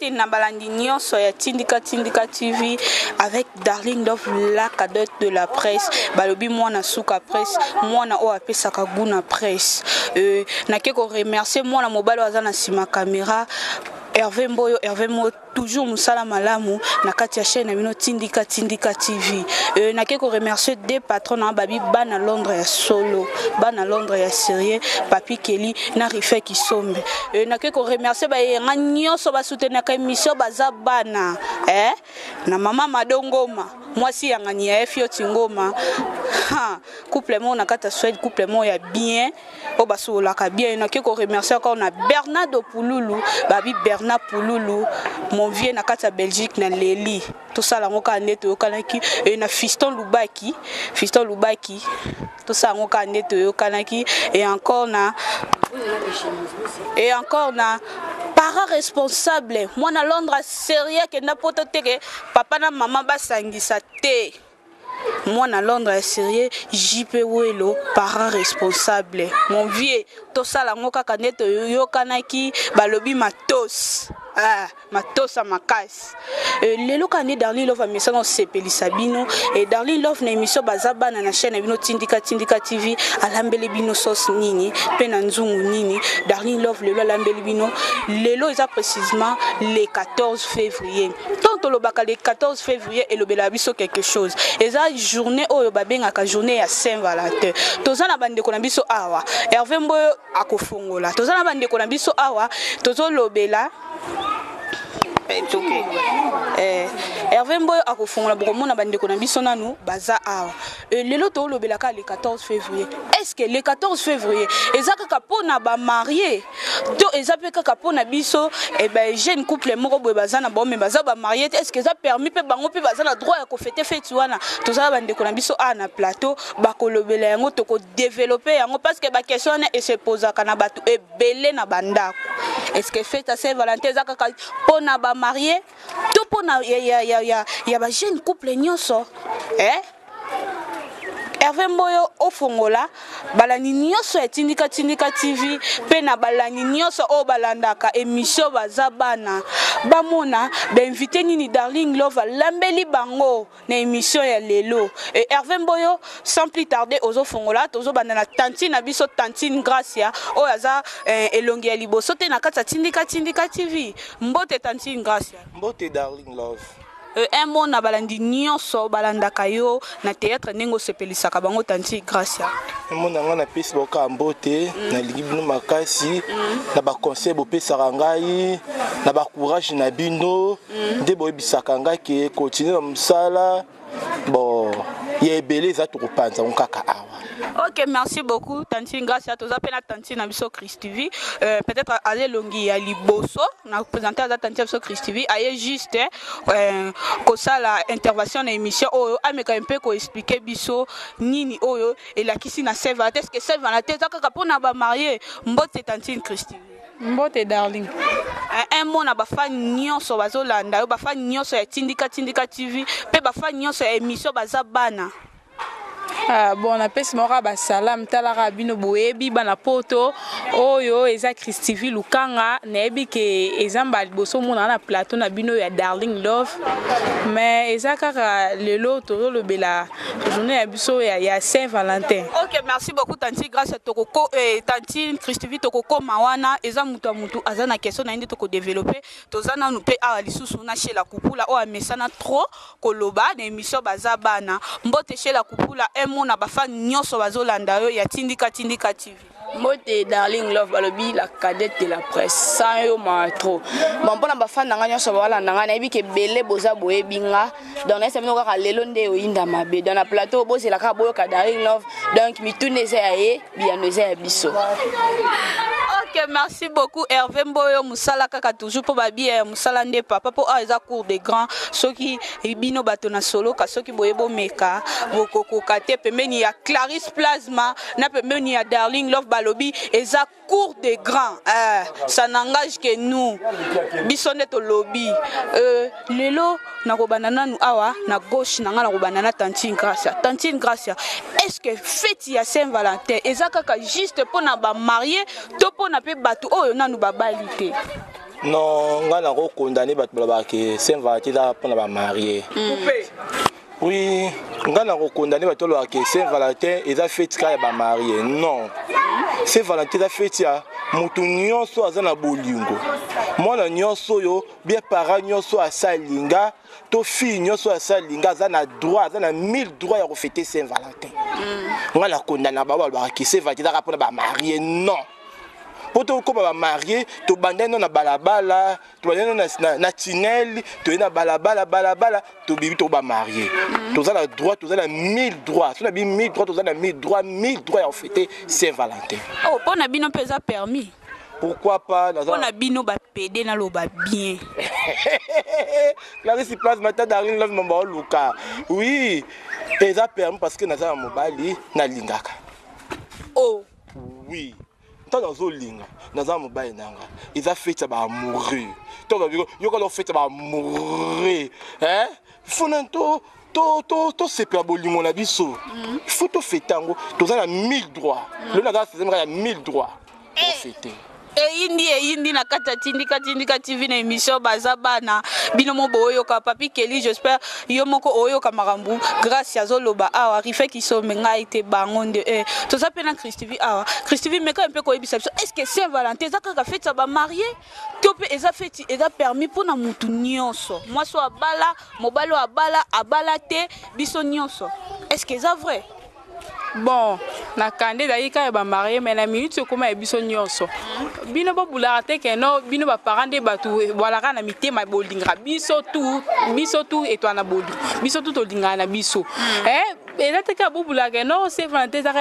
Mbote na balandi nyonso ya Tindika Tindika TV avec Darling Love, la cadette de la presse. Balobi mwana suka presse, mwana oyo apesaka goût na presse. Nake ko remercier mwana mobali oyo aza na nsima caméra, Hervé Mboyo. Hervé Mboyo, toujours mosala malamu na kati ya chaîne na bino Tindika Tindika TV. Nake ko remercier deux patrons na babi bana Londres ya solo, bana Londres ya sérieux, Papi Kelly na Rife Kisombe. Nake ko remercier bayenga nyonso basoutenaka émission baza bana, eh? Na mama Madongoma, mwasi ya ngani ya Efio Tingoma. Ha, couple moko na kati ya Suède, couple moko ya bien oyo basololaka bien. Nake ko remercier encore na Bernardo Pululu, babi Bernard Pululu, mon vieux na kati ya Belgique, na leli tosala yango kaka nde toyokanaki. E na Fiston Lubaki, Fiston Lubaki, tosala yango kaka nde toyokanaki. Et encore na parent responsable, mwana Londres sérieux, akenda poto teke papa na mama basangisa te. Mwana Londres ya sérieux, JP Welo, parent responsable, mon vieux, tosala yango kaka nde toyokanaki. Balobi matos, ah, matosa makasi. Lelo kaka nde Darling Love amesana osepelisa bino. E Darling Love na émission baza bana na chaîne na bino Tindika Tindika TV alambeli bino sauce nini mpe na nzungu nini? Darling Love lelo alambeli bino, lelo eza précisément le 14 février. Tant tolobaka le 14 février, elobelaka biso quelque chose. Eza journée oyo babengaka journée ya Saint Valentin. Toza na bandeko na biso awa, Hervé Mboyo akofongola. Toza na bandeko na biso awa, tozolobela. Ok, Hervé Mboyo akofongola. Bokomona bandeko na biso nanu baza awa. Lelo tolobelaka le 14 février. Est ce que le 14 février eza kaka mpona bamariés to eza mpe kaka mpona biso, eh ben, jeune couple moko boye baza na bango mais baza bamariés te? Est ce que eza permis mpe bango mpe baza na droit ya kofêter fête wana? Tozala bandeko na biso awa na plateau, bakolobela yango, tokodévelopper yango, parce que baquestion wana esepozaka na bato ebele na bandako. Est ce que fête ya Saint Valentin eza kaka mpona bamariés to mpona ya bajeune couple nyonso, eh? Hervé Mboyo ofongola balandi nyonso ya Tindika Tindika TV mpe na balandi nyonso oyo balandaka émission baza bana, bamona bainvité nini Darling Love alambeli bango na émission ya lelo. E Hervé Mboyo, sans plus tarder, ozofongola. Tozobanda na tantine na biso, tantine Gracia, oyo aza elongi ya liboso te na kati ya Tindika Tindika TV. Mbote, tantine Gracia. Mbote, Darling Love. Un mot na balandi nyonso balandaka yo na théâtre, ndenge osepelisaka bango, tantine Gracia. Mpo na ngai, napesi boka mbote. Nalingi bino makasi na baconseil bopesaka ngai, na bacourage na bino nde boyebisaka ngai ke continue na mosala. Bon, ya ebele eza, tokopanza ngo kaka awa. Ok, merci beaucoup, tantine Gracia. Toza mpe na tantine na biso Chris TV. Peut-être aza elongi ya liboso na présente, aza tantine na biso Chris TV, aye juste kosala intervention na émission oyo, ameka mpe koexpliquer biso nini oyo elakisi na Saint Valentin. Est ce que Saint Valentin eza kaka mpona bamariés? Mbote, tantine Chris TV. Mbote, Darling. Un mot na bafans nyonso bazolanda yo, bafans nyonso ya Tindika Tindika TV mpe bafans nyonso ya émission baza bana. Ah, bon, napesi moko basalam. Talaka bino, boyebi bana poto oyo eza Christv Lukanga. Nayebi ke eza mbala liboso omonaka na plateau na bino ya Darling Love, mais eza kaka lelo tozolobela journée ya biso ya Saint Valentin. Ok, merci beaucoup, tantine Grâce. Tokoko, tantine Christv, tokokoma wana. Eza mutu ya mutu aza na question na ye nde tokodévelopper. Toza nanu mpe awa lisusu na Shela Kupula, oyo amesana trop koloba na émission baza bana. Mbote, Shela Kupula. Un mot na bafans nyonso bazolanda yo ya Tindika Tindika TV. Mbote, Darling Love. Balobi la cadette de la presse, sans yo mawa trop. Bon, mpona bafans na ngai nyonso bawalanda ngai, nayebi ke ebele boza, boyebi nga. Donc nayesa bino kaka lelo nde oyinda mabe. Donc na plateau bozela kaka, boyoka Darling Love. Donc mituna eza ya ye, biyano eza ya biso. Ok, merci beaucoup, Hervé Mboyo. Mosala kaka toujours mpo babia ya mosala nde papa, mpo awa eza cour de grand. Soki bino bato na soloka, soki boye bomeka, bokokoka te pembeni ya Clarisse Plasma na pembeni ya Darling Love. Balobi eza cour de grand, ça n'engage que nous, biso nde tolobi. Lelo nakobanda nanu awa na gauche na ngai, nakobanda na tantine Gracia. Tantine Gracia, est ce que fête ya Saint Valentin eza kaka juste mpona bamariés to mpona mpe bato oyo nanu babali te? Non, ngai nakokondane bato balobaka ke Saint Valentin eza mpona bamarie. Oui, ngai nakokondane bato balobaka ke Saint Valentin eza feti kaka ya bamarie. Non, Saint Valentin eza feti ya motu nyonso aza na bolingo, mwana nyonso oyo bien parent nyonso asalinga to fille nyonso asalinga aza na droit, aza na mille droit ya kofete Saint Valentin. Ngai nakondana bango balobaka ke Saint Valentin ezaka mpona bamarie. Non, mpo tokóma bamarie, tobandani no na balabala, tobandani no na tunnel, toye na balabala balabala, tobibi to bamarie. Toza na droit, toza na mille droit. So na bi mille droit, toza na mille droit, mille droit ya kofete Saint Valentin. Oh, mpo na bino mpe eza permis? Pourquoi pas? Naza mpo na bino bapede, naloba bien. Clarisse Place Mata, Darling Love, mamba oluka. Oui, eza permis parce que naza na mobali nalingaka. Oh. Oui, ntango nazolinga, naza na mobali na nga, eza fete ya baamoureux. Ntango yoka lo fete ya baamoureux, fona to tosepela bolingo na biso, faut tofete yango. Toza na mille droit. Lelo naza na kaka ya mille droit tofete. Eyindi, eyindi na kati ya Tindika Tindika TV na émission Baza Bana. Bino mo boyoka Papi Keli, j'espère yo moko oyoka makambo Grâce azoloba awa. Rife Kisombe, ngai te, bango nde. Toza mpe na Christ TV awa. Christ TV, meka mpe koyebisa biso, est ce que Saint Valentin eza kaka feti ya bamarie to mpe eza feti eza permis mpona mutu nyonso, mwasi oyo abala, mobali oyo abala, abala te, biso nyonso? Est ce que eza vrai? Bon, na kanda ezalaki kaka ya bamarie, mais na minute ekóma ya biso nyonso. Bino bobulaka te keno bino baparent nde bato bwalaka na mitema, bolingaka biso tu, biso tu etwala na bolingo, biso tu tolingaka na biso. Eza te kaka bobulaka no Saint Valentin eza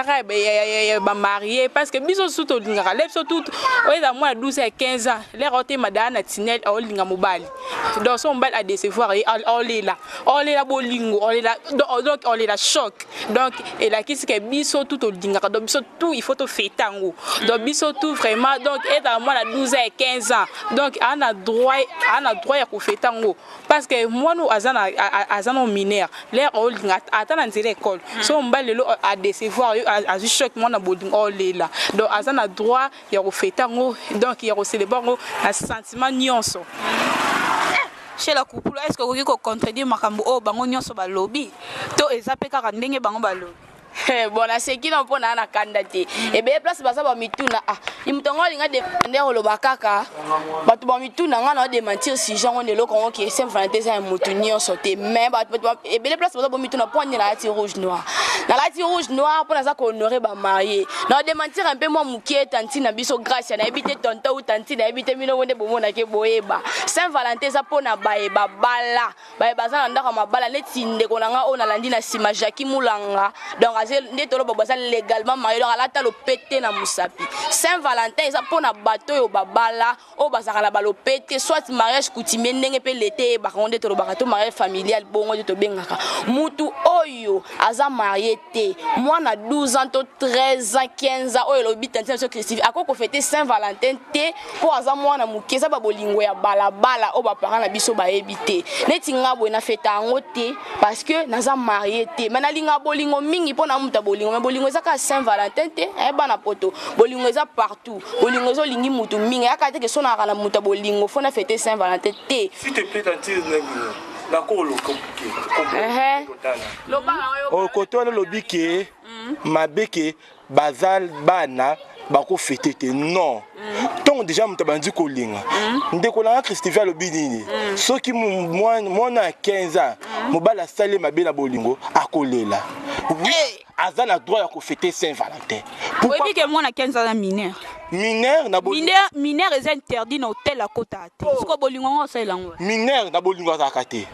kaka ya bamarie, parce que biso su tolingaka le biso tu. Oyo eza mwana 12 ya 15 ans, lere otema daa na tunnel, aolinga mobali, donc so mobali adecevoir ye, olela, olela bolingo, olela, donc olela choc. Donc elakisi ke biso tu tolingaka, donc biso tout il faut tofete yango. Donc biso tout vraiment, donc ezala mwana 12 ans ya 15 ans, donc aa na droit ya kofete yango, parce que mwana oyo aza na mineur, lere olinga ata na nzela école, so mobali lelo adecevoir yo, azwi choc, mwana bolingo, olela, donc aza na droit ya kofete yango, donc ya kocélébrer yango na sentiment nyonso. Shela Kupulu, est ce que okoki kocontredire makambo oyo bango nyonso balobi to eza mpe kaka ndenge bango balobi? Bon, naseki na mpo na na kanda te. Ebele place baza bamituna, ah, moto yango alinga nde koloba kaka bato bamituna. Nga na odémentir sujet yango na eloko yango ke Saint Valentin eza ya motu nyonso te, mais ebele place baza bomituna mpo nde nalati rouge noir. Nalati rouge noir mpo naza kohonore bamarie. Na odémentir mpe mwa mokie tanti na biso Grâce, nayebi te, tonton ou tanti, nayebi te, bino nde bomonake boyeba. Saint Valentin eza mpo na baye babala, baye baza na ndako ya mabala, neti ndeko na nga oyo nalandi na nsima, Jacki Mulanga. Donc nde toloba baza légalement marié, donc alata lopete na mosapi. Saint Valentin eza mpo na bato oyo babala, oyo bazalaka na balopete, soit mariage coutumier, ndenge mpe lete eyebaka ngo nde tolobaka, to mariage familial, bongo nde tobengaka. Mutu oyo aza marie te, mwana 12 ans to 13 ans, 15 ans, oyo elobi tantine biso Christine, akoki kofete Saint Valentin te mpo aza mwana moke. Eza babolingo ya balabala oyo baparent na biso bayebi te. Neti nga boye, nafeta yango te parce que naza marie te, mais nalinga bolingo mingi mpo na moto ya bolingo. Mais bolingo eza kaka Saint Valentin te. Ayeba na poto, bolingo eza partout. Bolingo ezolingi mutu mingi, ayaka te ke so nayaka na moto ya bolingo fo nafete Saint Valentin te. S'il te plaît, tantine, nakoloka. Kote wana olobi ke mabe ke baza bana bakofete te. Non, ntongo déjà moto abandi kolinga, ndeko nanga Christophe alobi nini? Soki mwana ya 15 ans, mobali asali mabe na bolingo, akolela. Oui, aza na droit ya kofete Saint Valentin. Oyebi ke mwana 15 ans na mineur? Mineur na mineur, mineur eza interdit na hotel, akota te. Siko bolingo ngo osalela yango? Mineur na bolingo azalaka te.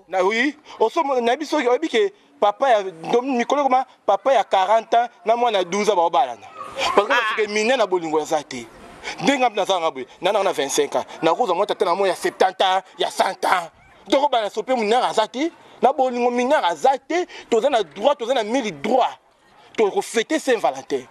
Na oui, osomona nayebi soki oyebi ke papa ya mikolo koma papa ya 40 ans na mwana ya 12 ans baobalana, parce que soki mineur na bolingo aza te. Ndenge nga nazalanga boye, nananga na 25 ans, nakozwa mwa tata na mo ya 70 ans, ya 100 ans, tokobala. So mpe mineur aza te na bolingo, mineur aza te. Toza na droit, toza na mille droit tokofete Saint Valentin.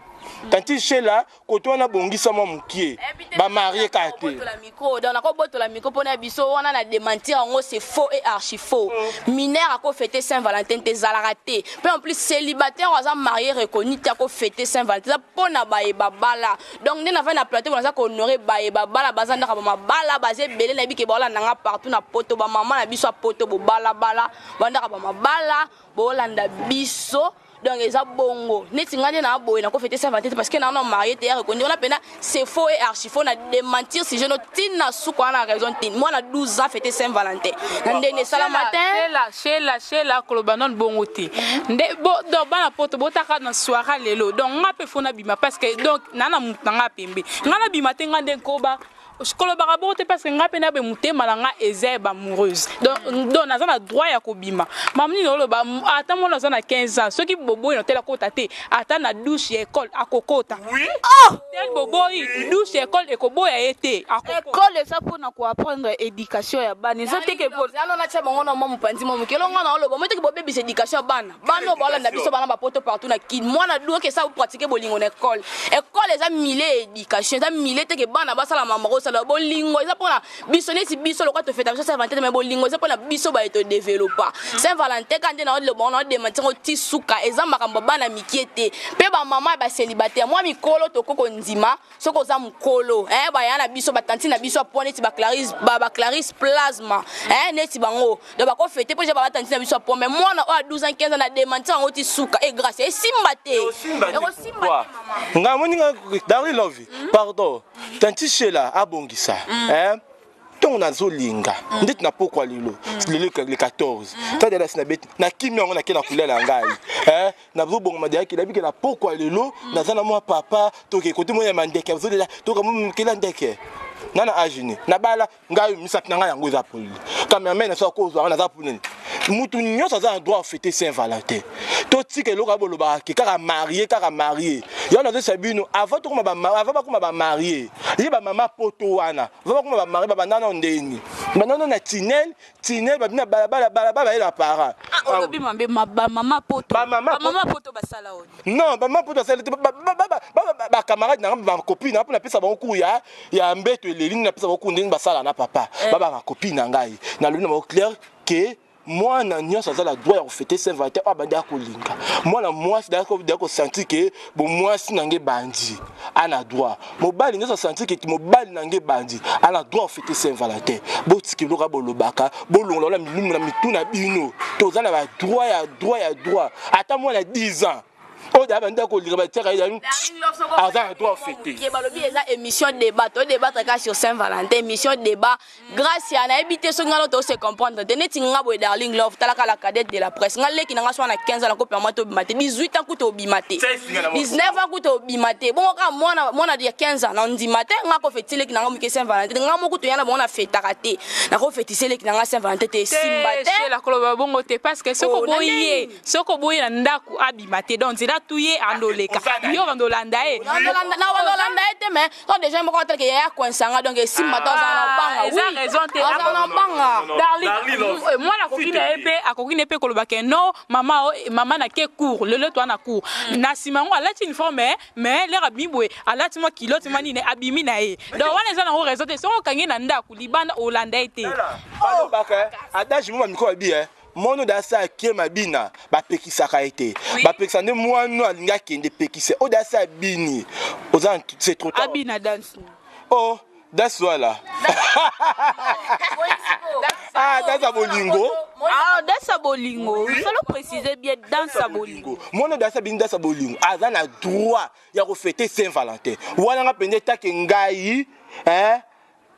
Tanti Shela, kote wana bongisa mwa mokie, bamarie kaka te. Micro, donc nakobotola micro mpona biso wana na démentir yango, c'est faux et archi faux. Mineur akofete Saint Valentin te, ezalaka te. Mpe en plus, célibataire oyo aza marié reconnu te akofete Saint Valentin. Eza mpona bayeba bala. Donc nde navandi na plateau, naza kohonore bayeba bala, baza ndaka bamabala, baza ebele. Nayebi ke baolanda nga partout na Poto. Bamama na biso ya Poto, bobalabala, bandaka bamabala, boolanda biso. Donc eza bongo. Neti ngai nde na boye, nakofete Saint Valentin te parce que naa marié te ya reconnu. Wana mpena c'est faux et archi faux, na démentir sujet no ntina suka wana. Raison te, mwana 12 ans fête Saint Valentin na ndenge esalama te. Shela, Shela, Shela, koloba nano bongo te. Nde bo donc bana Poto botaka na soirée lelo. Donc nga mpe fo nabima parce que donc naa na motu na nga pembe, nga nabima te, nga nde nkoba kolobaka bongo te parce que nga mpe nabe motema na nga eza ya baamoureuse. Donc naza na droit ya kobima. Mama nini oloba? Ata mwana aza na 15 ans, soki boboyi na otela kota te, ata na douche ya école akokota tel. Boboyi douche ya école, ekoboya ye te, akokota. École eza mpona koapprendre éducation ya bana, eza teke Ano natia bango na mwa mopanzi mwa moke. Elongo na oloba moi teke bobebisa éducation ya bana. Bana oyo baolanda biso, bana bapoto partout na Kini, mwana du oke esa pratique bolingo na école. École eza milieu ya éducation, eza milieu teke bana basala mama kosala bolingo. Eza mpona biso, neti biso lokwa tofeta biso Saint Valentin, mais bolingo eza mpona biso baye todevelopa Saint Valentin. Ka nde na oloba, na odémentir ngo ti suka. Eza makambo ya bana mikie te. Mpe bamama ya bacélibataire, mwa mikolo toko kondima soki oza mokolo, baya na biso, batanti na biso apo neti baclarise, baclarise plasma, neti bango. Donc bakofete mpo deja babatanti na biso apo. Mais mwana oyo a 12 ans, 15 ans, na démentir yango ti suka. E grâce esimba te, ekosimba te, mama. Nga moninga Dari Love, pardon, tanti Shela abongisa, hein? Ntongo nazolinga ndeti na pokwa lelo, lelo le 14, tadela si nabeti nakimi yango, nake na kulela ngai, nazobongama deyaki, nabike na pokwa lelo naza na mwa papa, toke kote mwa ya mandeke, azolela tokamokela ndeke nga na age ni nabala ngai misapi na ngai yango eza polele. Cameraman naso akozwa nga, naza polele. Mutu nyonso aza na droit afete Saint Valentin. Totika eloko ya bolobaka ke kaka marie, kaka marie. Yango nazoyesa bino, avant tokoma, avant bakoma bamarie, ye bamama Poto wana, avant bakoma bamarie, babanda nano ndeni, banda nano na tinel tinel, babina balabala balabala, bayela para. Olobi mabe, bamama Poto. Bamama Poto basala oyo. Non, bamama Poto basala te. Bacamarade nanga, bacopine nanga, mpo napesa bango cours ya mbeto eleli nini, napesa bango cours ndenge basala na papa. Baba bacopine na ngai, nalobi na bango clair ke mwana nyonso aza na droit ya kofete Saint Valentin oyo abandi akolinga. Mwana mwasi daya kosentir ke bomwasi na nge ebandi, ana droit. Mobali nyonso asentir ke mobali na nge ebandi, ana droit ofete Saint Valentin. Botika eloko ya bolobaka, bolongola wana milumu na mitu na bino. Toza na badroit ya droit ya droit. Ata mwana 10 ans oyo daya bandi akolinga, batiaka ye, aza na droit ofete. Balobi eza émission débat, todébattre kaka sur Saint Valentin, émission débat. Grâce ya nayebi te soki nga no tose comprendre te. Neti nga boye, Darling Love, talaka la cadette de la presse, nga leki na nga so na 15 ans nakopema te, obima te. 18 ans kuta obima te, 19 ans kuta obima te. Bongo kaka mwana, mwana ya 15 ans na ndima te nga kofetise leki na nga moke Saint Valentin. Nga moko toya na bango, na fetaka te, nakofetise leki na nga Saint Valentin te, esimba te. Shela, koloba bongo te parce que soki oboyi ye, soki oboyi na ndako abima te, donc nzela tu ye andoleka, yo bandolanda ye. Na bandolanda ye te, mais to déjà moko ateleke yaya koinsanga, donc esimba te, ozala na banga. Eza raison te. Ozala na banga. Darling, mwana akoki na ye mpe, akoki na ye mpe koloba ke non, mama, mama, nake cours lelo, toa na cours. Na nsima yango alati uniforme, mais lere abimi boye, alati mwa culotte mwa nini, abimi na ye. Donc wana eza nango raison te. Soki okangi na ndako, libanda olanda ye te. Balobaka adage mo bamikro babi mwana oyo asa akema bina, bapekisaka ye te. Bapekisa nde mwana alingi akende, pekise oyo asa abini, oza, c'est trop tard. Abina danse. Oh, danse wala, ah, danse ya bolingo. Ah, danse ya bolingo, il faut préciser bien, danse ya bolingo. Mwana oyo asa abini danse ya bolingo aza na droit ya kofete Saint Valentin wana. Nga mpenza etake ngai, hein,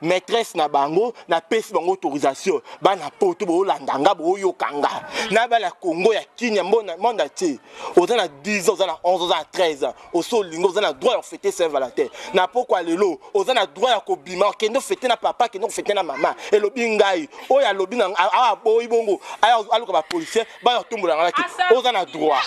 maîtresse na bango, napesi bango autorisation. Bana Poto boolanda nga, booyoka nga na bana Congo ya Kinia, monde entier. Oza na 10 ans, oza na 11, oza na 13 ans, oso olingi, oza na droit ya kofete Saint Valentin. Na pokwa lelo oza na droit ya kobima, okende ofete na papa, kende kofete na mama. Elobi ngai oyo alobi na awa, aboyi bongo aluka bapolicier baya kotombola nga te. Oza na droit.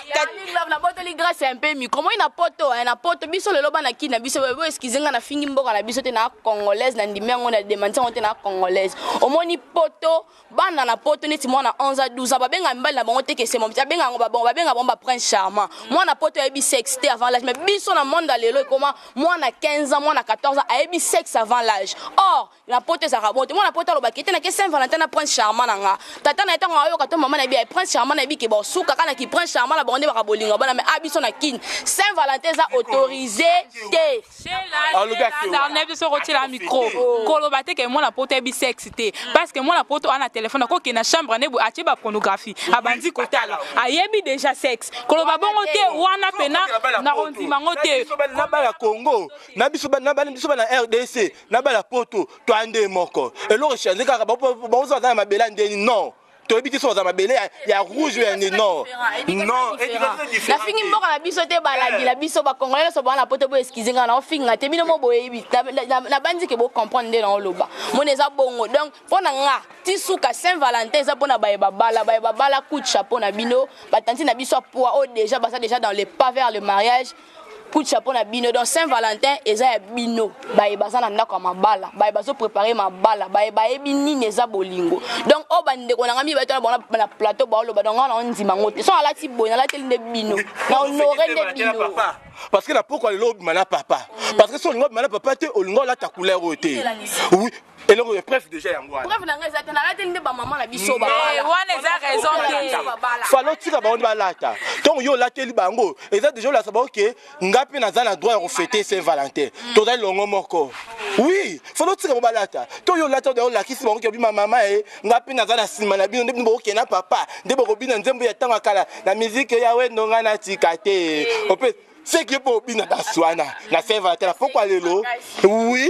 Nabotoli Grâce ya mpe micro. Moi na Poto, na Poto biso lelo bana Kini na biso, bo excuse nga, nafingi mboka na biso te, na congolaise na ndimi yango. yango, na démenti yango te, na congolaise. Omoni poto, bana na poto neti mwana 11 a 12 ans, babenga mibali na bango te ke c'est mon petit, abenga yango babango, babenga bango baprince charmant. Mwana poto ayebi sexe te avant l'âge, mais biso na monde ya lelo ekoma mwana 15 ans, mwana 14 ans ayebi sexe avant l'âge. Or na poto ezalaka bon te. Mwana poto alobaki te nake Saint Valentin na prince charmant na nga. Tata na ye ntango ayoka to mama na yebi ya prince charmant, na yebi ke bosuka kaka na ki prince charmant na bango nde baka bolingo bana. Mais a biso na Kine, Saint Valentin eza autorisé te. Alobi ake wana. Na biso kotiela micro, koloba te ke mwana poto ayebi sexe te, parce que mwana poto ana telefone, akokende na chambre ne atie bapornographie, abandi kotala, ayebi déjà sexe. Koloba bongo te wana pena na kondima ngo te. Na bana Congo na biso, na bana biso, bana RDC na bana poto, toa nde moko. Eloko echange kaka, baozo baza na mabele ya ndeni. Non, toyebi te so baza mabele ya rouge ya nde. Non, non. Nafingi mboka na biso te, balandela biso bacongolais nyonso baa na poto, bo excuse nga na ofinga te. Bino mo boyebi, nabandi ke bocomprendre nde na oloba moni eza bongo. Donc mpo na nga, ti suka, Saint Valentin eza mpona baye babala, baye babala. Coup de chapeau na bino, batanti na biso ya poids oyo déjà baza déjà dans le pas vers le mariage, coup de chapeau na bino. Donc Saint Valentin eza ya bino, baye baza na ndako ya mabala, baye bazoprépare mabala, baye bayebi nini eza bolingo. Donc oyo bandeko na nga mibale to na bango na plateau baoloba, donc nga na ondima ngo te. So alati boye, nalateli nde bino, na honore nde bino. Parce que na pokwa lelo obima na papa, parce que so olinga obima na papa te, olinga olata couleur oyo te. Oui, eloko ya preuve déjà yango wana. Preuve na ngai eza te, nalateli nde bamama na biso. Wana eza raison te. Falo tika bango nde balata. Ntongo yo olateli bango, eza déjà olakisa bango ke nga mpe naza na droit ya kofêter Saint Valentin, tozali longo moko. Oui, falo tika bango balata. To yo olata, olakisi bango ke obima mama e nga mpe naza na nsima na bino, nde bino bokokende na papa, nde bokobina nzembo ya ntango ya kala na miziki ya wendo, nga natika te ope seki mpo obina danse wana na Saint Valentin na pokwa lelo. Oui,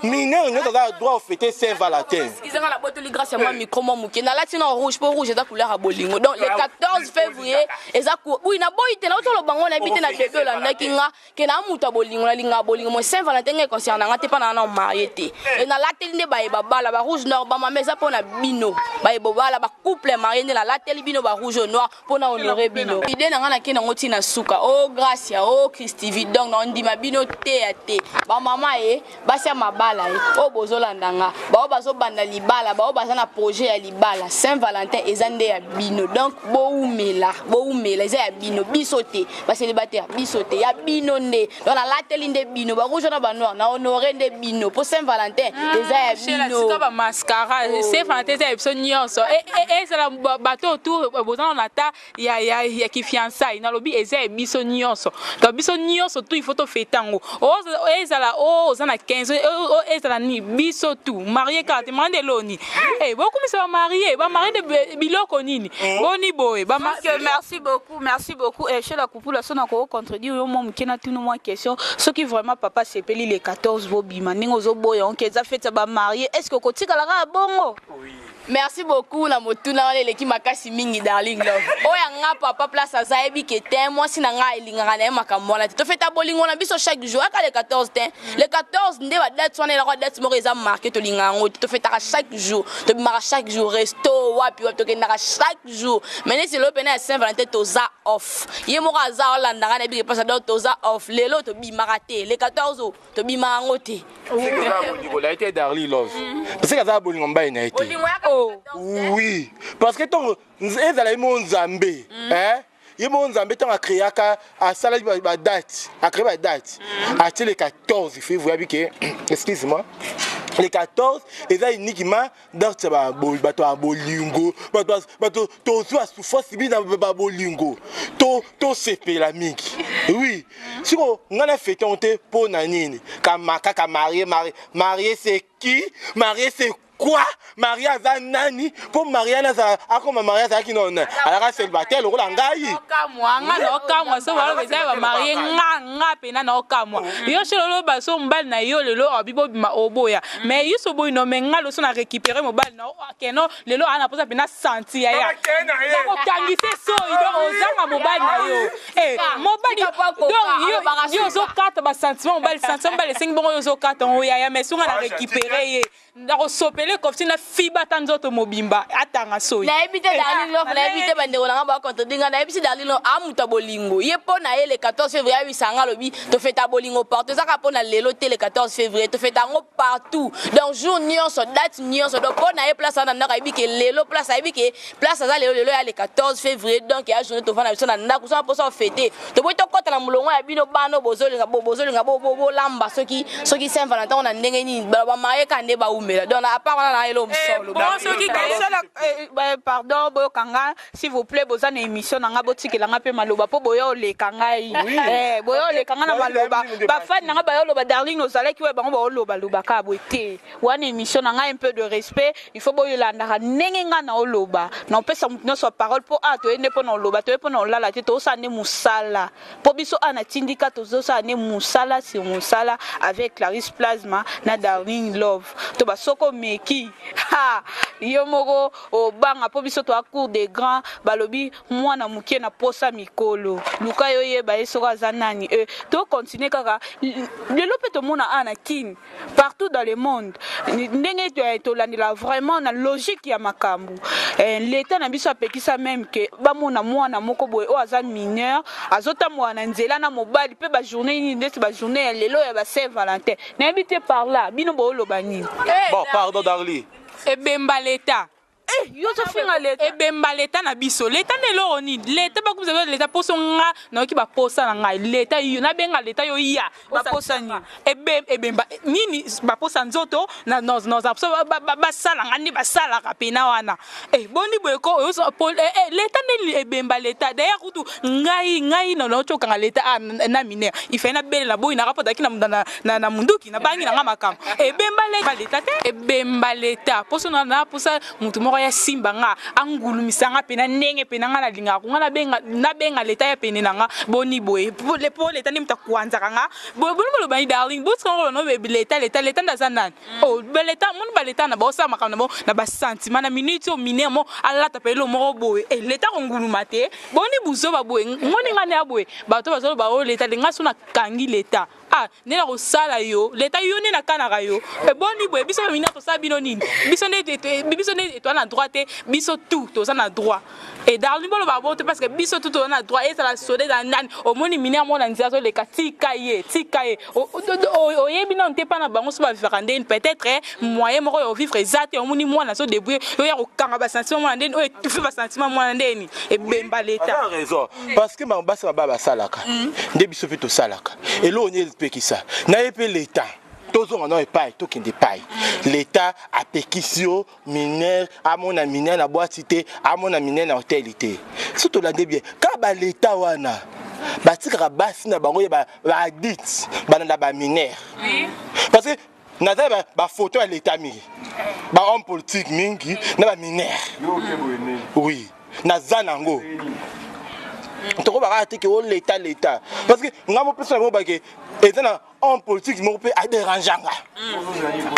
mineur nyonso aza na droit ofêter Saint Valentin. Ezanga na botoli grâce ya mwa micro mwa moke. Nalati na rouge mpo rouge eza couleur ya bolingo. Donc le 14 février eza oui, naboyi te, nauti oloba ngo, nayebi te na bebe olandaki nga ke na moto ya bolingo, nalingaka bolingo. Mo Saint Valentin ngai concerne nga te, mpa na na marie te. Nalateli nde baye babala, barouge noir, bamama, eza mpo na bino baye bobala, bacouple marié, nde nalateli bino barouge noir mpo na honore bino. Idée na nga, nake nango ntina suka o Gracia o Christv. Donc na ondima bino te ya te, bamama ye basi ya mabala ye oyo bozolanda nga, bao bazobanda libala, bao baza na projet ya libala, Saint Valentin eza nde ya bino. Donc boumela, boumela, eza ya bino, biso te, bacélibataire, biso te, ya bino nde. Donc nalateli nde bino barouge na banoir, na honore nde bino mpo Saint Valentin eza ya bino. Tika bamascara. Saint Valentin eza ya biso nyonso. Ezala bato autour boza na ta ya kifiançailles, nalobi eza ya biso nyonso. Donc biso nyonso tu, il faut tofêter yango. Ezala oyo oza na 15, ezala nini, biso tu marie kaka te. Mande eloni bokumisa bamarie, bamarie nde biloko nini boni boye? Merci beaucoup, merci beaucoup. Shela Kupula, so na kocontredire yo mwa moke, na tunu mwa question: soki vraiment papa sepeli le 14 bobima, ndenge ozoboya onke eza fête ya bamarie, est ce que okotikala kaka bongo? Merci beaucoup na motuna wana, eleki makasi mingi, Darling Love. Oyo nga papa place aza, ayebi ke te, mwasi na nga elingaka na ye makambo wana te. Tofeta bolingo na biso chaque jour, aka le 14 te. Le 14 nde badate wana elaka date moko eza marqué, tolingaka yango te. Tofetaka chaque jour, tobimaka chaque jour, resto wapi wapi, tokendaka chaque jour. Mais neti lelo pene ya Saint Valentin, toza off. Ye moko aza olandaka, nayebi ke mpasa. Donc toza off lelo, tobimaka te le 14, tobimaka yango te. Bolingo na ye te, Darly Love, parce que aza bolingo mobali na ye te. Oui, parce que ntongo ezala ye mo Nzambe, ye mo Nzambe ntango acréaka, asalaki badate, acrée badate, atie le 14 février, abi ke, excuse moi, le 14 eza uniquement date ya bato ya bolingo, bato tozwa souffrance bi na babolingo, tosepela mingi. Oui, siko ngai na fête yango te. Mpo na nini kaka marie? Marie, marie c'est qui? Marie c'est quoi? Marie aza nani? Mpo marie azala akoma marie, azalaki nona, azalaka célibataire lokola ngai. Okamwa nga na okamwa so baloba eza ya bamarie. Nga pena na okamwa yo shelo, oloba so mobali na yo lelo abi bobima, oboya, mais yo so boyi no. Mais nga loso na récupéré mobali na keno lelo ana mposa pena santi yaya nakokangisa soyi. Donc ozanga mobali na yo, mobali, donc yo ozokata basentiment mobali, sentiment mobali esengi bongo, yo ozokata ngo yaya. Mais songa na récupéré ye. Nakosopele kofti na fiba ata nzoto mobimba atanga soyi. Nayebi te Darling Love, nayebi te bandeko na nga ba contredire nga, nayebi si Darling Love a moto ya bolingo. Ye mpo na ye le 14 février ayebisa nga alobi tofeta bolingo partout, eza kaka mpo na lelo te le 14 février, tofeta yango partout. Donc jour nyonso, date nyonso. Donc mpo na ye place aza na ndako ayebi ke lelo place ayebi ke place aza lelo lelo ya le 14 février donc ya journée tovanda biso na ndako soki mposa ofete toboyi tokɔta na molongo ya bino bana bozolinga bozolinga bolamba soki soki saint valentin na ndenge nini bamarie ka nde baumela donc à part wana na elo mosolo. Eh, pardon, boyoka nga s'il vous plaît. Boza na émission na nga, botikela nga mpe maloba mpo boya oleka ngai, eh, boya oleka nga na maloba. Bafani na nga baya oloba Darling ozalaki oyo bango baoloba kaka boye te. Wana émission na ngai, un peu de respect, il faut boyolandaka ndenge ngai na oloba na opesa motu nyonso ya parole mpo a toye nde mpo na oloba, toye mpo na olala te. Tozosala nde mosala mpo biso a na tindika, tozosala nde mosala sur mosala avec Clarisse Plasma na Darling Love. To basoko omeki ha yo moko obanga mpo biso toa cour de grand. Balobi mwana moke na posa mikolo, luka yo oyeba ye soko aza nani. E tocontinue kaka lelo mpe tomona a na Kine, partout dans le monde, ndenge tolandela vraiment na logique ya makambo, leta na biso apekisa même ke bamona mwana moko boye oyo aza mineur azotambola na nzela na mobali mpe bajournée nini ndeti bajournée ya lelo ya ba Saint Valentin. Nayebi te par là bino booloba nini. Bon, pardon Darli. Ebemba leta. Yo ozofinga leta. Ebemba leta na biso. Leta nde eloko nini? Leta bakumisa biso leta mposo. Nga nayoki baposa na ngai leta yo nabenga leta yo ya. Baposa nini? Ebemba nini? Baposa nzoto naza poso basala nga nde basalaka pena wana. Boni boye ko leta nde ebemba leta. D'ailleurs kutu ngai nauti okanga leta na mineur ifai nabelela boyi naka mpo azalaki na munduki nabangi nanga makambo. Ebemba leta te, ebemba leta. Poso na posa motu moko ya simba nga, angulumisa nga pena ndenge pena nga nalingaka ko nga nabenga leta ya pene na nga. Boni boye po leta nde moto akwanzaka nga? Boni bolobani Darling, botika ngo no leta leta leta nde aza nani? Oh, baleta moni baleta na baosala makambo na bango na basentiment na minute oyo mineur mo alata pe elo moko boye e leta konguluma te. Boni buzoba boye ngoni nga nde ya boye bato bazoloba oyo leta nga so nakangi leta. Ah, nde na kosala yo leta yo nde nakanaka yo. Eboni boye biso bamineur tosala bino nini? Biso nde biso nde toza na droit te? Biso tout toza na droit. E Darling, boloba bo te parce que biso tout toza na droit. Ezala soda, ezala nani, omoni mineur moko na nzela azoleka, tika ye, tika ye. Oyebi nano te mpa na bango so bavivaka ndeni. Peut-être moyen moko ya ovivre eza te. Omoni mwana azodébrouille, oya kokanga basentiment mwana ndeni oyo étouffe basentiment mwana ndeni. Ebemba leta. Raison, parce que basi baba basalaka nde biso mpe tosalaka. Eloko nini epekisa na ye mpe leta? Tozonga nao epai, tokende epai leta apekisi yo mineur amona mineur na boîte te, amona mineur na hotel te. So tolande bien kaka baleta wana batikaka basi na bango ye baaddict balanda bamineur, parce que naza bafoto ya leta mingi, bahomme politique mingi na bamineur. Oui, naza nango. Tokobaka te ke o leta leta, parce que nga mopesa na bango bake eza na homme politique moko mpe aderanganga,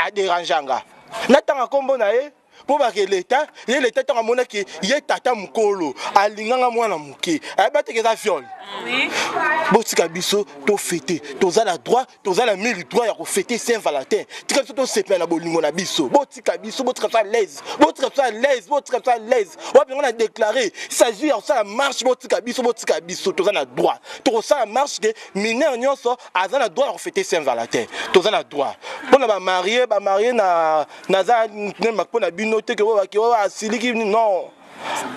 aderanganga natanga nkombo na ye mpo bake leta ye. Leta ntango amonaki ye tata mokolo alinganga mwana moke, ayeba teke eza viol. Botika biso tofete, toza na droit, toza na mille droit ya kofete Saint Valentin. Tika biso tosepela na bolingo na biso. Botika biso, botika biso à l'aise, botika biso à l'aise, botika biso à l'aise. Wapi yango na déclaré s'agit ya kosala marche. Botika biso, botika biso, toza na droit, tokosala marche ke mineur nyonso aza na droit ya kofete Saint Valentin. Toza na droit. Mpona bamarie, bamarie na naza mpo na bino te ke oyo bake oyo asiliki. Non,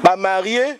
bamarie,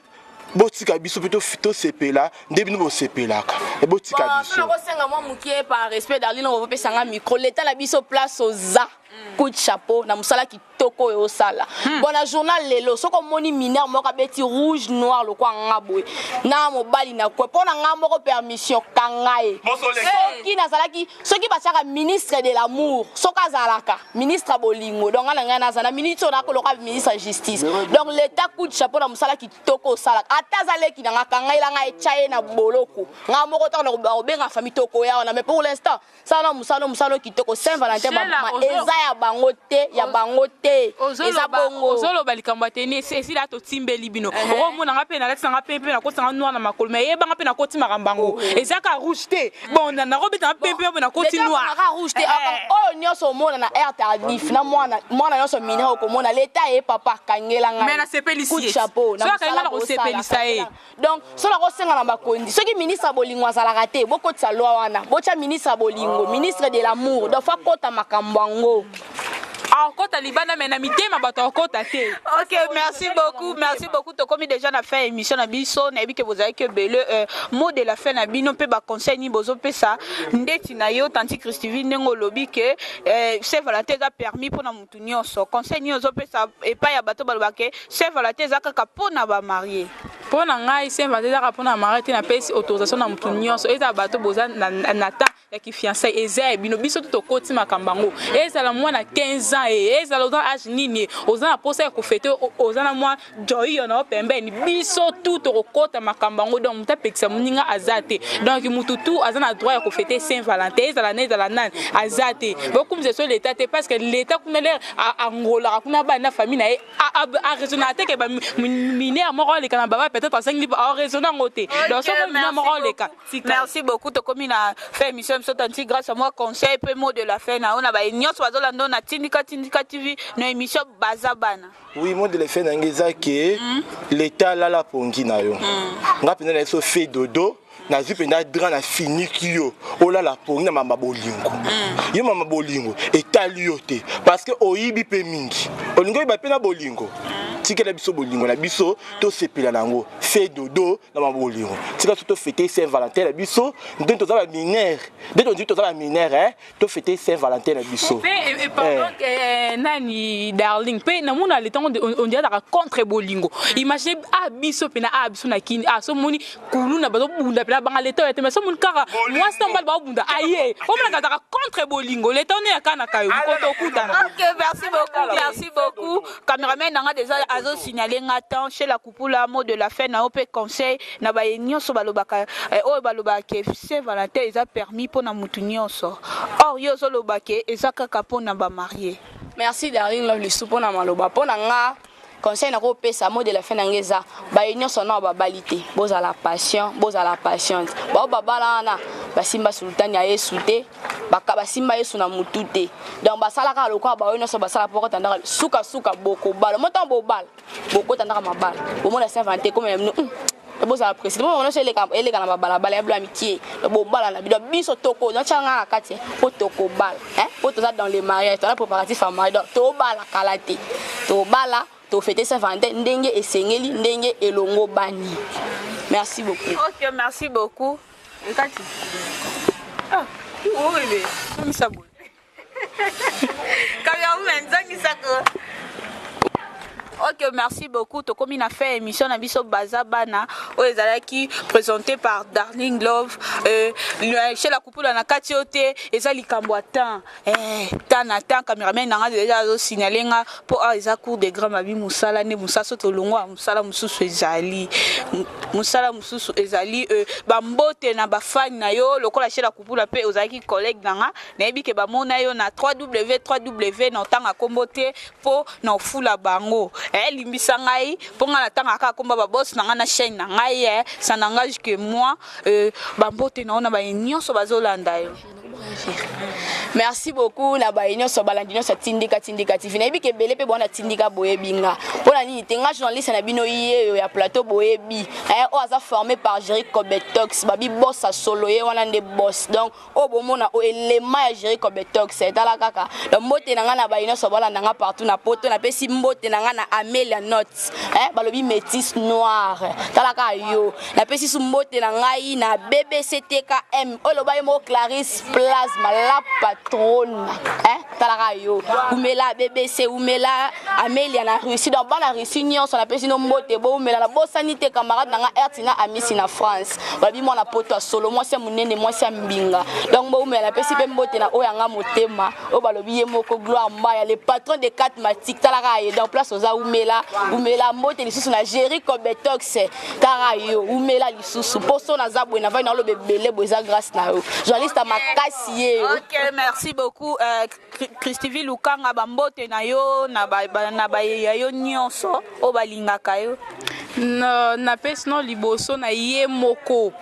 botika biso mpe tosepela nde bino bosepelaka. Botika biso. Nakosenga mwa mokie par respect. Darling, okopesanga micro. Leta na biso, place oza, coup de chapeau na mosala kitoko oyo osala. Bon, na journal lelo, soki omoni mineur moko abeti rouge noir lokwa nga boye na mobali na kwe, mpo na nga moko permission kanga ye. Soki nazalaki, soki batiaka ministre de l'amour, soki azalaka ministre ya bolingo, donc nga na ngai naza na minute oyo nakoloka ministre ya justice. Donc l'état, coup de chapeau na mosala kitoko osalaka. Ata aza leki na nga, kanga yela etya ye na boloko. Nga moko ntango bakobenga famille, tokoya wana. Mais pour l'instant, sala na mosala, mosala kitoko. Saint Valentin eza ya bango te, ya bango te. te. Eza bongo. Ozoloba likambo ya teni esila, totimbeli bino. Okomona nga mpe nalati nanga pempe, nakotisa nga noir na makolo, mais yebanga mpe nakoti makambo yango eza ka rouge te. Bon, nakobeta nga pempe mpe nakoti noir. Kaka rouge te. Oyo nyonso omona na air tardif na mwana mwana nyonso mineur, okomona leta ye papa akangela ngai. Mais nasepelisi Coup de ye. chapeau na Soki akangi mosala nga na kosepelisa bosala. ye. Donc so nakosenga na bakonzi, soki ministre ya bolingo azalaka te, bokotisa loi wana, botya ministre ya bolingo, ministre de l'amour. Donc faut akota makambo yango. Akota libanda, mais na mitema bato akota te. Ok, merci beaucoup, merci beaucoup. Tokomi déjà na fin émission na biso. Nayebi ke bozalaki ebele. Mot de la fin na bino mpe baconseil nini bozopesa ndeti na yo, tanti Christivie, ndenge olobi ke Saint Valentin eza permis mpona motu nyonso, conseil nini ozopesa epai ya bato balobaka ke Saint Valentin eza kaka mpona bamariés? Mpo na ngai, Saint Valentin ezaka mpona marié te. Napesi autorisation na motu nyonso, eza bato boza na temps ya kifiançailles, eza ya bino. Biso to tokoti makambo yango, ezala mwana 15 ans, ye ezala oza age nini, ye oza na posa ya kofêter, oza na mwa joyo na yo pembeni, biso tu tokokota makambo yango. Donc motu apekisa moninga aza te. Donc motu tu aza na droit ya kofêter Saint Valentin, ezala na ezala nani, aza te. Bokumisa so leta te, parce que leta kuna lere angolaka kuna bana na famille na ye, araisonnaka te ke bamineurs moko aleka na baba, peut-être asangi araisonne yango te. Donc soki mineur moko aleka. Merci beaucoup. Tokomi na fin émission biso. Tanti Grâce à moi, conseil mpe mot de la fin na oyo na baye nyonso bazolanda oyo na Tindika Tindika TV na émission Baza Bana. Oui, mot de la fin na ngai eza ke leta alala pongi na yo. Nga mpenza na ye so fe dodo, nazwi mpenza drap na finiki yo, olala pongi na mama bolingo. Yo mama bolingo etali yo te, parce que oyibi mpe mingi, olingi oyeba mpe na bolingo. Tikela biso bolingo na biso, tosepela na yango. Fe dodo na mama bolingo, tika so tofêter Saint Valentin na biso nde toza bamineurs, nde tondimi toza bamineurs, tofêter Saint Valentin na biso. Mpe pardon, nani, Darling, mpe namona leta ngo on dirait azalaka contre bolingo. Imagine a biso mpena a biso na kini a somoni kuluna bazobunda mpena banga leta oyo te, mais somoni kaka mwasi na mobali baobunda, aye omonaka azalaka contre bolingo. Leta one yaka na kayo mokoto okutana. Ok, merci beaucoup, merci beaucoup. Cameraman nanga déjà azosignaler nga temps. Chez la Kupula, mot de la fin na yo mpe conseil na baye nyonso balobaka oyo balobaka ke Saint Valentin eza permis mpona mutu nyonso, or yo ozoloba ke eza kaka mpona bamariés. Merci, Darling Love, lisu mpona maloba. Mpo na nga, conseil nakopesa, mot de la fin na ngai eza: baye nyonso na babali te, bozala patient, bozala patiente. Bao babala wana basimba sultani ya Yesu te, basimba Yesu na mutu te. Donc basalaka lokola baoyo nyonso basala mpo bakota ndaka. Sukasuka bokobala mo, ntango bobala bokota ndaka mabala, bomona Saint Valentin ekoma ya bino. Bozala précis, bongo nyonso eleka na babalabala ya bilo ya mikie. Bobala na bino, biso toko natya nga na kati mpo tokobala, mpo toza dans le mariage, toza préparatif ya mariage. Donc tobala kala te, tobala, tofêter Saint Valentin ndenge esengeli, ndenge elongo bani. Merci beaucoup. Ok, merci beaucoup. Ekati ah oyo misa boye, cameraman nzangisaka. Ok, merci beaucoup. Tokomi na fin émission na biso Baza Bana oyo ezalaki présenté par Darling Love. Chez la Kupula na kati oyo te, eza likambo ya temps, temps na temps. Cameraman nanga déjà azosignaler nga mpo awa eza cour de grand mabi. Mosala nde mosala, so tolongwa mosala mosusu ezali, mosala mosusu ezali. Bambote na bafani na yo lokola chez la Kupula mpe ozalaki collègue na nga, nayebi ke bamona yo na 3w 3w na otanga nkombo te mpo na ofula bango. Limbisa ngai mpo ngai natangaka kaka komba baboss na ngai na chaîne na ngai. Ça n'engage que moi. Bambote na yo na baye nyonso bazolanda yo. Merci beaucoup na baye nyonso balandi nyonso ya Tindika Tindika TV. Nayebi ke ebele mpe bona Tindika boyebi nga mpona nini te. Nga journaliste na bino yeyo ya plateau, boyebi oyo aza formé par Jerry Cobetox, babi boss solo, ye wana nde boss. Donc oyo bomona oyo elema ya Jerry Cobetox, etala kaka. Donc mbote na ngai na baye nyonso balanda nga partout na poto. Napesi mbote na ngai na Amelia Not, balobi métis noire, tala kaka yo. Napesi su mbote na ngai na BBCTKM oyo loba ye moko Clarisse Plasma, la patrona, tala kaka yo, umela BBC, umela Amelia na Russie. Donc bana Russie nyonso napesi no mbote, boumela. Nabosani te camarade na nga Ertina Amisi na France, balobi mwana poto ya solo, mwasi ya monene, mwasi ya mbinga. Donc boumela. Napesi mpe mbote na oyo yanga motema oyo balobi ye moko Gloire Mbaya, le patron de 4 matic, talaka ye. Donc place oza, umela, umela. Mbote lisusu na Jerry Cobetox, tala yo, umela lisusu. Mposo naza boye, navandi na oloba ebele boye, eza grâce na yo, journaliste ya makasi ye. Ok, merci. Merci beaucoup Christivie Lukanga, bambote na yo na bayeya yo nyonso oyo balingaka yo. Napesi no liboso na ye moko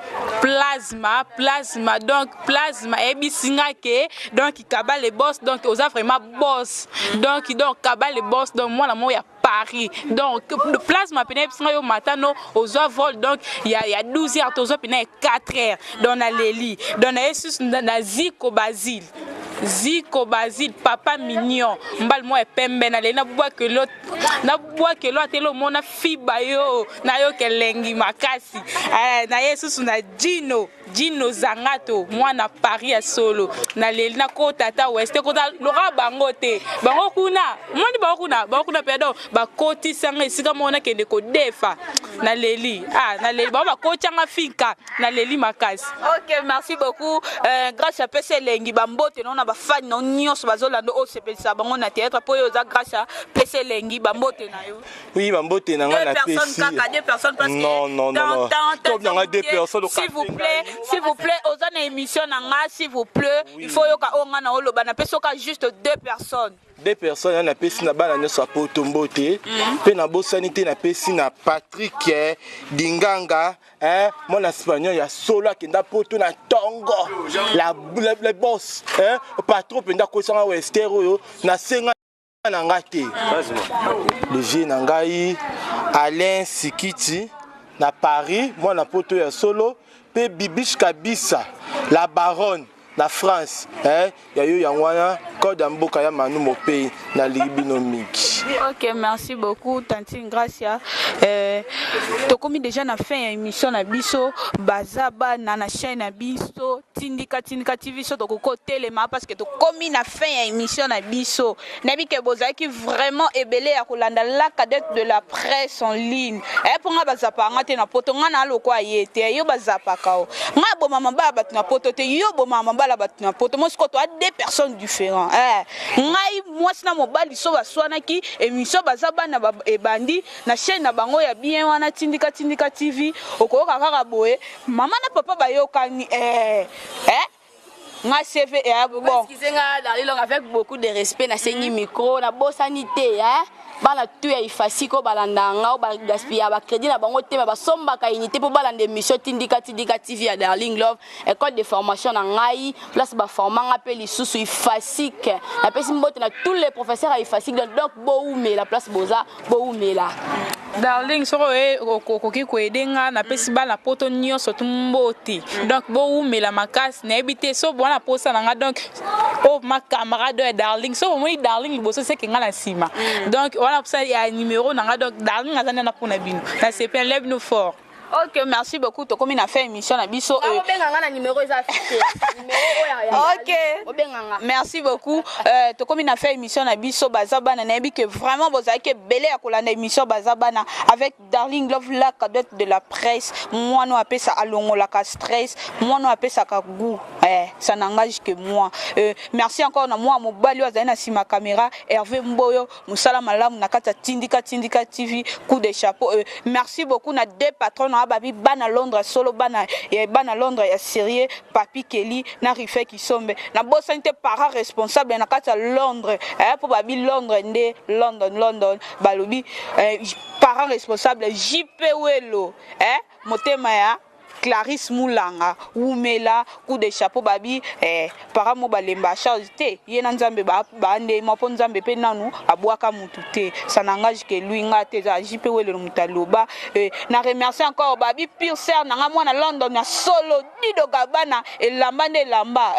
Plasma, Plasma, donc Plasma ayebisi nga ke donc Kaba le boss, donc oza vraiment boss, donc Kaba le boss, donc mwana moko ya Paris, donc Plasma pena ayebisi nga yo matano ozwa vol, donc ya 12 heures tozwa pena ya 4 heures, donc naleli, donc naye susu na Ziko Basile, Ziko Basile papa mignon, mbali moko ya pembe, naleli nabwakelo atele omona fiba yo nayoka elengi makasi. Naye susu na Gino, Gino Zangato, mwana Paris ya solo, naleli nakota ata weste kota loka bango te, bango kuna moni bango kuna mpe donc bakotisanga esika moko nakende kodefa, naleli naleli bango bakotianga finka, naleli makasi. Ok, merci beaucoup. Grâce apesi elengi, bambote no na bafani no nyonso bazolanda oyo osepelisa bango na théâtre, mpo oyo oza Grâce apesi elengi, bambote na yo. Oui, bambote na nga napesi. Kaka deux personnes parce que Non, non, non, non. Top na nga deux personnes. S'il vous plaît, s'il vous plaît, oza na émission na nga, s'il vous plaît, il faut yoka oyo nga na oloba, napesi oka juste deux personnes. Deux personnes ya napesi na bana nyonso ya poto mbote, mpe nabosani te napesi na Patrick Dinganga, mwana espagnol ya solo akenda poto na ntongo, la boss, patron mpenza akosanga wester oyo nasenga na nga te, le vieux na ngai Alain Sikiti na Paris, mwana poto ya solo, mpe Bibiche Kabisa la baronne na France, ya yo yango wana code ya mboka ya Manu Mopei, nalingi bino mingi. Ok, merci beaucoup tantine Gracia. Tokomi déjà na fin ya émission na biso Baza Bana na chaîne na biso Tindika Tindika TV. So tokoki kotelema parce que tokomi na fin ya émission na biso. Nayebi ke bozalaki vraiment ebele ya kolanda la cadette de la presse en ligne. Mpo nga bazapaka nga te na poto, nga na alokwa ye te, yo bazapaka o nga boma mabala bato na poto te, yo boma mabala bato na poto. Mosiko toa deux personnes différents. Ngai mwasi na mobali so baswanaki, émission Baza Bana ebandi na chaîne na bango ya bien wana Tindika Tindika TV. Okoyoka kaka boye mama na papa bayokani, nga CV eya bon. Excusez nga Darling, avec beaucoup de respect nasengi micro, nabosani te, hein, bana tu ya ifasiko balanda nga oyo bagaspilla bacrédit na bango te, me basombaka unité mpo balanda émission Tindika Tindika TV ya Darling Love, école de formation na ngai, place baformanga mpe lisusu ifasike. Napesi mbote na tous les professeurs ya ifasike, donc boumela place boza, boumela. Darling, soko oye okoki koaider nga, napesi bana poto nyonso tu mbote, donc bowumela makasi. Nayebi te so bwana posa na nga, donc oyo ma camarade oyo ya Darling, so bomoni Darling liboso seke nga na nsima, donc wana posa ya numéro na nga, donc Darling aza nde na mpona bino, nasepela lela bino fort. Ok, merci beaucoup. Tokomi na fin émission na biso. Obenga nga na numéro eza affiché, numéro oyo ya Ok. Obenga nga. Merci beaucoup. Tokomi na fin émission na biso Baza Bana. Nayebi que vraiment bozalaki ebele ya kolanda émission Baza Bana avec Darling Love, la cadette de la presse, mwana oyo apesa alongolaka stress, mwana oyo apesaka goût, ça n'engage que moi. Merci encore na mwa mobali oyo azali na nsima caméra, Hervé Mboyo, mosala malamu na kati ya Tindika Tindika TV, coup de chapeau. Merci beaucoup na deux patrons na babi bana Londres solo, bana ya bana Londres ya sérieux, Papi Kelly na Rife Kisombe. Nabosani te parent responsable na kati ya Londres, mpo babi Londres nde London, London balobi, parent responsable JP Welo, motema ya Clarisse Mulanga, wumela, coup de chapeau. Babi para mo balemba charge te, ye na Nzambe bandema mpo Nzambe mpe nanu abwaka mutu te, ça n'engage que lui, nga te, eza JP Welelo moto aloba. Na remercie encore babi pure sœur na nga mwana London ya solo, Dido Gabana, elamba nde elamba,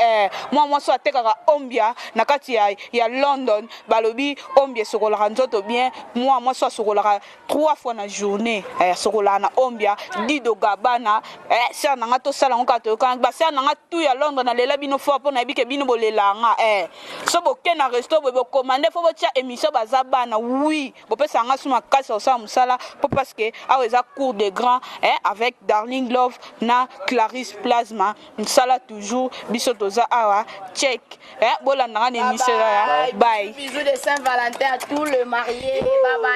mwa mwasi oyo atekaka ombia na kati ya London, balobi ombia esokolaka nzoto bien, mwa mwasi oyo asokolaka trois fois na journée, asokolaka na ombia Dido Gabana, sœur na nga tosala yango kaka toyokana. Basœur na nga tu ya Londres, nalela bino fort mpo nayebi ke bino bolelanga, so boke na resto boye bokomande fo botia émission Baza Bana. Oui, bopesa nga su makasi ya kosala mosala mpo parce que awa eza cours de grand, avec Darling Love na Clarisse Plasma, mosala toujours, biso toza awa check, bolandanga na émission ya bye. Bisous de Saint-Valentin à tous les mariés. Bye bye.